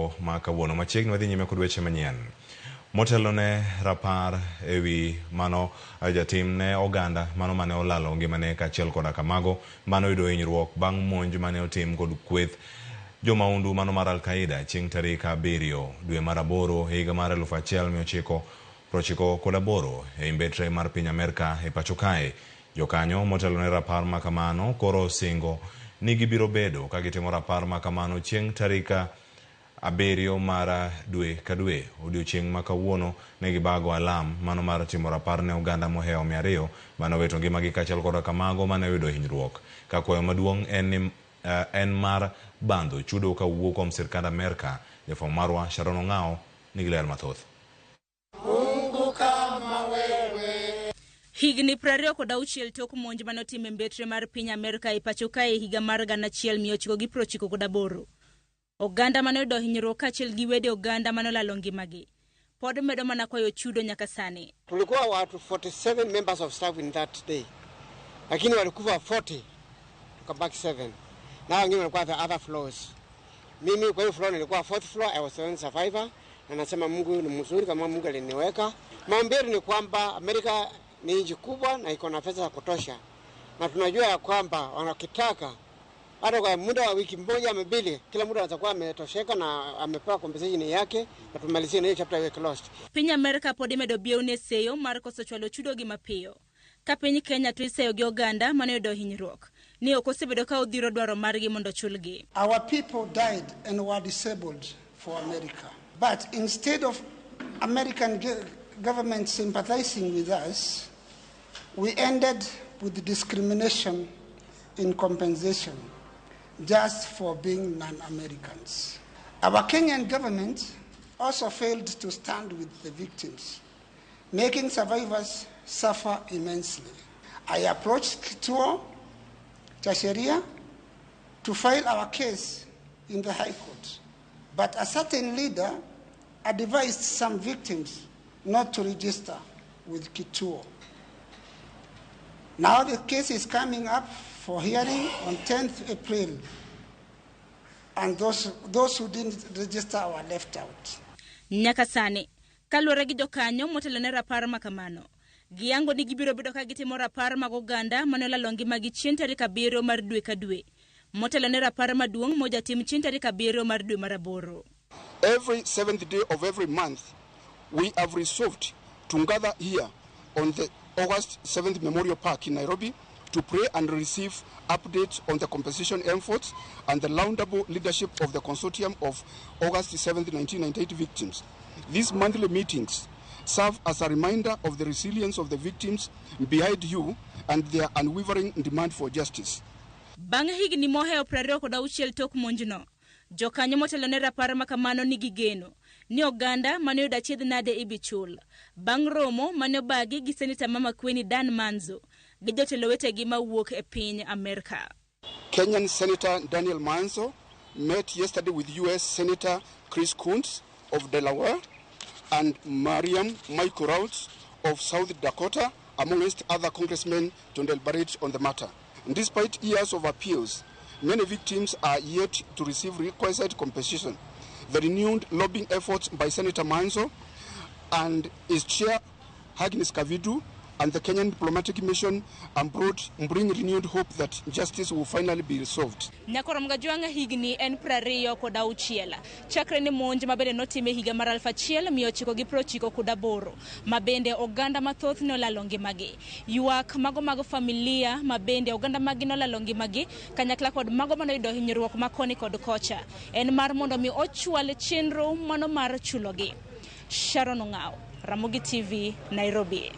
odhiambo ma kawuono. Machiegni wadhi nyime kod weche manyien. Motelo ne rapar ewi mano jatim ne oganda mano mane olalo ngimane kaachiel koda kamago mane oyudo hinyruok bang' monj mane otim kod kweth jomaundu mano mar Al-Qaeda chieng' tarik 7 dwe mar 8 higa mar 1998 ei mbetre mar piny Amerka e pacho kae. Jokanyo motelo ne rapar ma kamano koro osingo ni gibiro bedo ka gitimo rapar ma kamano chieng' tarik 7 mar dwe ka dwe. Odiochieng' ma kawuono ne gibago alam mano mar timo rapar ne oganda mohewo 200 mane owito ngimagi kaachiel koda kamago mane oyudo hinyruok. Ka kwayo maduong' en ni en mar bandho chudo kawuok kuom sirkand Amerka. Jafwambo marwa Sharon Ong'ao nigi ler mathoth. Mungu kama wewe. Higni 26 tok monj mane otim e mbetre mar piny Amerka e pacho kae e higa mar 1998. Oganda mane oyudo hinyruok kaachiel gi wede oganda mane olalo ngimagi pod medo mana kwayo chudo nyaka sani. Tulikuwa watu 47 members of staff in that day, lakini walikufa 40, tukabaki 7 na wengine walikuwa the other floors. Mimi kwa hiyo floor nilikuwa fourth floor, I was the only survivor, na nasema Mungu ni mzuri kama Mungu aliniweka. Maombi yetu ni kwamba Amerika ni nchi kubwa na iko na pesa za kutosha, na tunajua ya kwamba wanakitaka hata kwa muda wa wiki moja ama mbili, kila mtu atakuwa ametosheka na amepewa compensation yake, na tumalizie na hiyo chapter iwe closed. Piny Amerka pod imedo biewne seyo mar koso chwalo chudo gi mapiyo. Ka piny Kenya to iseyo gi oganda mane oyudo hinyruok ni ok osebedo ka odhiro dwaro margi mondo chulgi. Our people died and were disabled for America. But instead of American government sympathizing with us, we ended with discrimination in compensation just for being non-Americans. Our Kenyan government also failed to stand with the victims, making survivors suffer immensely. I approached Kituo cha Sheria to file our case in the High Court, but a certain leader advised some victims not to register with Kituo. Now the case is coming up for hearing on 10th April, and those who didn't register were left out. Nyaka sani, kaluwore gi jokanyo motelo ne rapar ma kamano, giyango ni gibiro bedo ka gitimo rapar mag oganda mane olalo ngimagi chieng' tarik 7 mar dwe ka dwe. Motelo ne rapar maduong' mojatim chieng' tarik 7 mar dwe mar 8. Every 7th day of every month, we have resolved to gather here on the August 7th Memorial Park in Nairobi to pray and receive updates on the compensation efforts and the laudable leadership of the consortium of August 7th, 1998 victims. These monthly meetings serve as a reminder of the resilience of the victims behind you and their unwavering demand for justice. Bang' higni mohewo 26 tok monjno, jokanyo motelo ne rapar ma kamano nigi geno ni oganda mane oyudo achiedh nade ibi chul. Bang' romo mane obagi gi Seneta ma Makueni Dan Maanzo gi jotelo wetegi mawuok e piny Amerka. Kenyan Senator Daniel Maanzo met yesterday with US Senator Chris Coons of Delaware and Mariam Michael Rounds of South Dakota, amongst other congressmen, to deliberate on the matter. Despite years of appeals, many victims are yet to receive requisite compensation. The renewed lobbying efforts by Senator Maanzo and his chair, Agnes Kavidu, and the Kenyan diplomatic mission abroad bring renewed hope that justice will finally be resolved. Nyakoro Mgajwang'a higni en 26. Chakre ne monj mabende notime higa mar 1998, mabende oganda mathoth ne olalo ngimagi. Ywak mago mag familia mabende oganda magi nolalo ngimagi kanyakla kod mago manoyudo hinyruok ma koni kod kocha en mar mondo mi ochwal chenro mano mar chulogi. Sharon Ong'ao, Ramogi TV, Nairobi.